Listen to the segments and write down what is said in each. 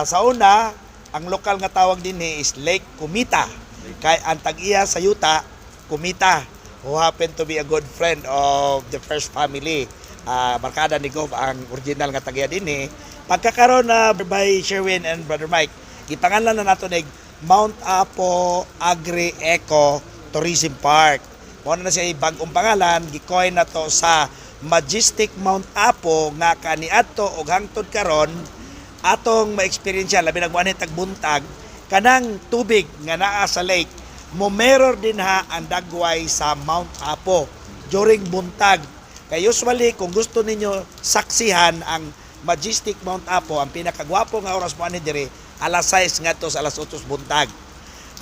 Sa una, ang lokal nga tawag dinhi is Lake Kumita. Kay ang tag-iya sa yuta, Kumita, who happened to be a good friend of the first family. Barkada ni Gov ang original nga tag-iya dinhi. Pagkakaroon na by Sherwin and Brother Mike, gipangalan na nato nig Mount Apo Agri Eco Tourism Park. Mao na siya bag-ong pangalan, gi-coin na to sa Majestic Mount Apo nga kaniadto og hangtod karon atong ma-experience, labi nag muanhi tag buntag, kanang tubig nga naa sa lake mo mirror din ha ang dagway sa Mount Apo during buntag. Kay usually, kung gusto ninyo saksihan ang Majestic Mount Apo, ang pinakagwapo nga oras mo ani diri, alas 6 ngadto sa alas 8 buntag.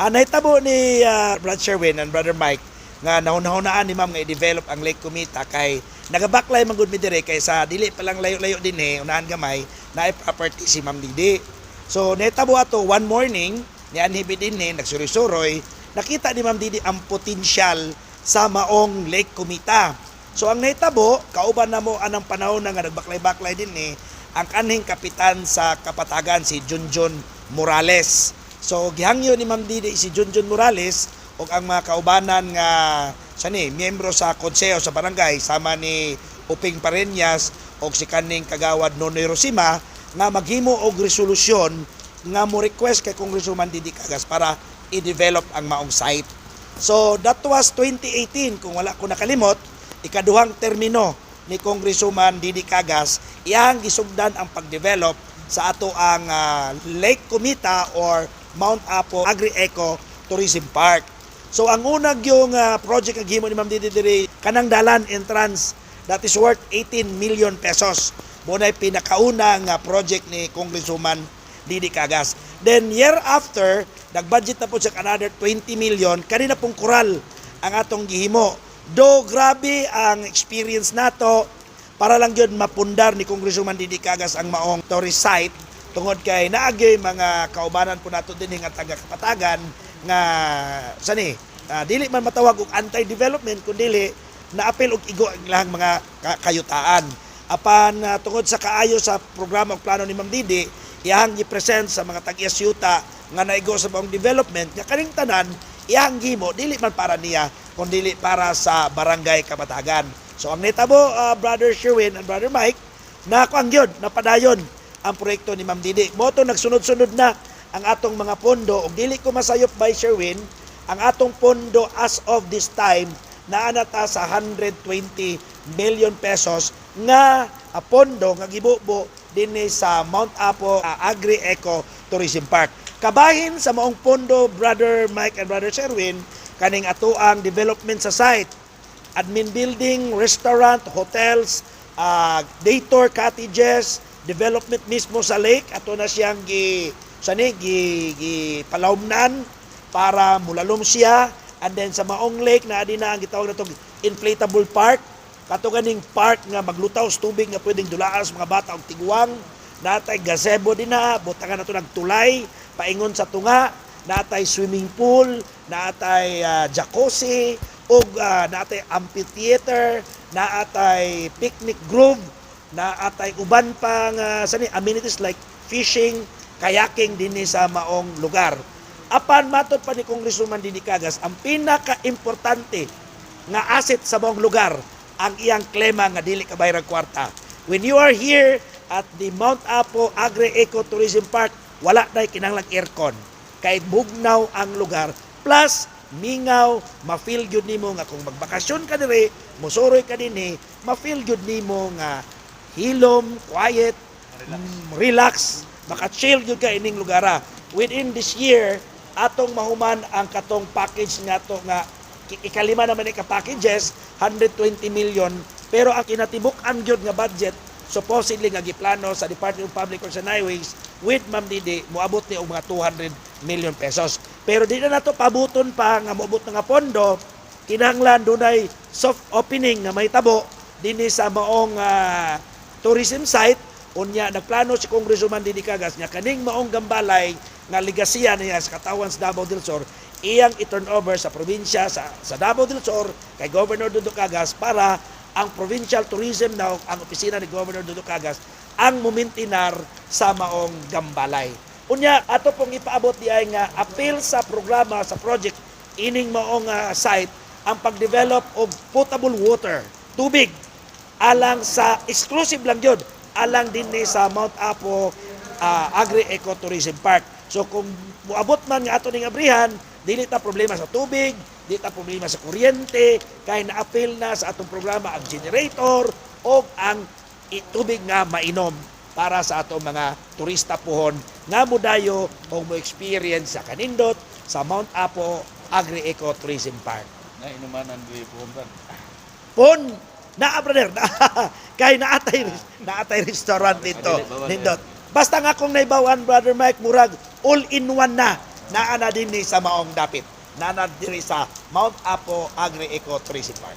Nahitabo ni Brad Sherwin and Brother Mike nga nahunahunaan ni Ma'am nga i-develop ang Lake Kumita kay nagabaklay man gud mi diri, kay sa dili pa lang layo-layo dinhi, unahan gamay, naay property si Ma'am Didi. So nahitabo ato one morning, nianhi mi dinhi, nagsuroy-suroy, nakita ni Ma'am Didi ang potensyal sa maong Lake Kumita. So ang nahitabo, kauban na mo anang panahon na nga nagbaklay-baklay dinhi ang kanhing kapitan sa Kapatagan, si Junjun Morales. So gihangyo ni Ma'am Didi si Junjun Morales ug ang mga kaubanan nga sa ni miyembro sa konseho sa barangay sama ni Uping Pareñas og si kaning kagawad Nonoy Rosima nga maghimo og resolusyon nga mo request kay Congresswoman Didi Cagas para i-develop ang maong site. So that was 2018, kung wala ko nakalimot, ikaduhang termino ni Congresswoman Didi Cagas, iyang gisugdan ang pag-develop sa ato ang Lake Kumita or Mount Apo Agri-Eco Tourism Park. So ang unag yung project nga gihimo ni Ma'am Didi diri, kanang dalan entrance that is worth 18 million pesos. Mao na pinakauna nga project ni Congresswoman Didi Cagas. Then year after, nag-budget na po siya another 20 million kanina pong koral ang atong gihimo. Do grabe ang experience nato para lang gyud mapundar ni Congresswoman Didi Cagas ang maong tourist site, tungod kay naagyoy mga kaubanan po nato dinhi nga taga Kapatagan nga sani dili man matawag og anti-development kun dili naapil og igo ang ilahang mga kayutaan. Apan tungod sa kaayo sa programa ug plano ni Ma'am Didi, iyang gi-present sa mga tag-iya yuta nga naigo sa maong development nga kaning tanan iyang gihimo dili man para niya kun dili para sa barangay Kapatagan. So ang nitabo, Brother Sherwin and Brother Mike, na kuan gyud napadayon ang proyekto ni Ma'am Didi. Mo to nagsunod-sunod na ang atong mga pondo ug dili ko masayop by Sherwin, ang atong pondo as of this time naa na ta sa 120 million pesos nga pondo nga gibubo dinhi sa Mount Apo Agri Eco Tourism Park. Kabahin sa maong pondo, Brother Mike and Brother Sherwin, kaning atoang development sa site, admin building, restaurant, hotels, day tour cottages, development mismo sa lake, ato na siyang gi sani gi, gi palawmnan para mulalom siya. And then sa maong lake na adi na ang gitawag natong inflatable park, kato ganing park nga maglutaw sa tubig nga pwedeng dulaan sa mga bata og tiguang. Natay gazebo dinha, butangan nato nagtulay paingon sa tunga, natay swimming pool, natay jacuzzi ug natay amphitheater, naatay picnic grove, naatay uban pa nga sani amenities like fishing, kayaking dinhi sa maong lugar. Apan matod pa ni Congresswoman Didi Cagas, ang pinaka-importante nga asset sa maong lugar ang iyang klema nga dili ka bayarang kwarta. When you are here at the Mount Apo Agri Eco Tourism Park, wala na kinahanglang aircon. Kay bugnaw ang lugar. Plus, mingaw, ma-feel gyud nimo nga kung magbakasyon ka dire, musuroy ka dinhi, ma-feel gyud nimo nga hilom, quiet, relax, maka-chill gyud ka ining lugar. Within this year, atong mahuman ang katong package nga to nga ikalima naman ni ka packages, 120 million, pero ang kinatibuk-an gyud nga budget supposedly nga giplano sa Department of Public Works and Highways with Ma'am Didi moabot ni og mga 200 million pesos. Pero di na nato pabuton pa nga moabot na nga pondo, kinahanglan dunay soft opening nga mahitabo dinhi sa maong tourism site. Unya nagplano si Congresswoman Didi Cagas nga kaning maong gambalay nga ligasiya niya sa katawan sa Davao del Sur, iyang i-turn over sa probinsya sa Davao del Sur kay Governor Dodo Cagas para ang provincial tourism na ang opisina ni Governor Dodo Cagas ang mumintinar sa maong gambalay. Unya, ato pong ipaabot di ay nga apil sa programa sa project ining maong site ang pag-develop og potable water, tubig alang sa exclusive lang yun alang dinhi sa Mount Apo Agri Ecotourism Park. So kung muabot man nga ato ning abrihan, dili ta problema sa tubig, dili ta problema sa kuryente, kay naapil na sa atong programa ang generator o ang tubig nga mainom para sa atong mga turista puhon nga mudayo o mo experience sa kanindot sa Mount Apo Agri Ecotourism Park. Na inumanan di puhon, brad. Pon naa, brother, kay naatay restaurant dito. Dili, bawal. Nindot. Basta nga kung naibawan, Brother Mike, murag all in one na naa na dinhi sa maong dapit, naa na diri sa Mount Apo Agri Eco Tourism Park.